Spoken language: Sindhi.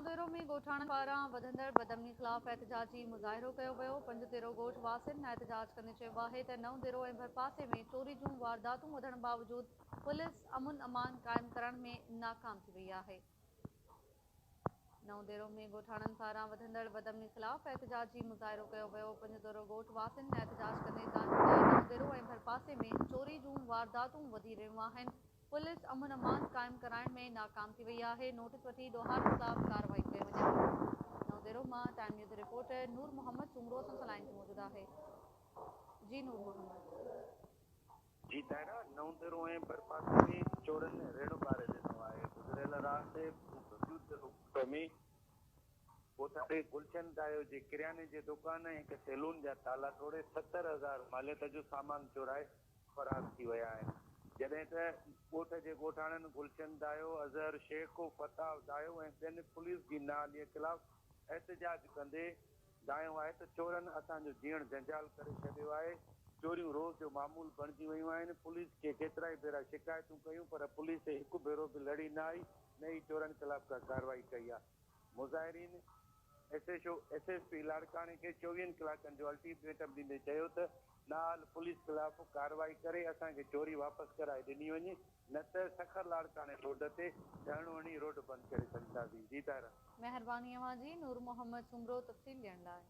نئون ديرو ۾ ڳوٺاڻن پاران وڌندڙ بدامني خلاف احتجاجي مظاهرو ڪيو ويو. پنجتيرو ڳوٺ واسين احتجاج ڪندي چيو آهي ته نئون ديرو ۽ ڀرپاسي ۾ چوري جون وارداتون وڌڻ باوجود پوليس امن امان قائم ڪرڻ ۾ ناڪام ٿي وئي آهي. نئون ديرو ۾ ڳوٺاڻن پاران وڌندڙ بدامني خلاف احتجاجي مظاهرو ڪيو ويو. پنجتيرو ڳوٺ واسين احتجاج ڪندي دانهيو ته نئون ديرو ۽ ڀرپاسي ۾ چوري جون وارداتون وڌي رهيون آهن. پوليس امن امان قائم ڪرائڻ ۾ ناڪام ٿي وئي آهي، نوٽيس وٺي ڏوهارين خلاف ڪارروائي ڪئي وڃي. نئون ديرو مان ٽائيم نيوز رپورٽر نور محمد سومرو اسان سان لائين تي موجود آهي. جي نور محمد. جي طاهره، نئون ديرو ۽ ڀرپاسي ۾ چورن ريڙهه ٻاري ڏنو آهي، گذريل رات پنجوتيرو ڳوٺ ۾ ڳوٺاڻي گلشن دايو جي ڪرياني جي دڪان ۽ هڪ سيلون جا تالا ٽوڙي 70 هزار ماليت جو سامان چورائي فرار ٿي ويا آهن، جڏهن ته ڳوٺ جي ڳوٺاڻن گلشن دايو، اظهر شيخ، فتاح دايو ۽ ٻين پوليس جي نااهلي خلاف احتجاج ڪندي دانهيو آهي ته چورن اسان جو جيئڻ جنجال ڪري ڇڏيو آهي، چوريون روز جو معمول بڻجي ويون آهن، پوليس کي ڪيترائي ڀيرا شڪايتون ڪيون پر پوليس هڪ ڀيرو به لڙي نه آئي نه ئي چورن خلاف ڪا ڪارروائي ڪئي آهي. مظاهرين S H O, S S P لاڙڪاڻي کي چوويهن ڪلاڪن جو الٽيميٽم ڏيندي چيو ته نااهل پوليس خلاف ڪارروائي ڪري اسان کي چوري واپس ڪرائي ڏني وڃي نه ته سکر لاڙڪاڻي روڊ تي ڌرڻو هڻي روڊ بند ڪري ڇڏينداسين. جي طاهره. مهرباني اوهان جي نور محمد سومرو تفصيل ڏيڻ لاء.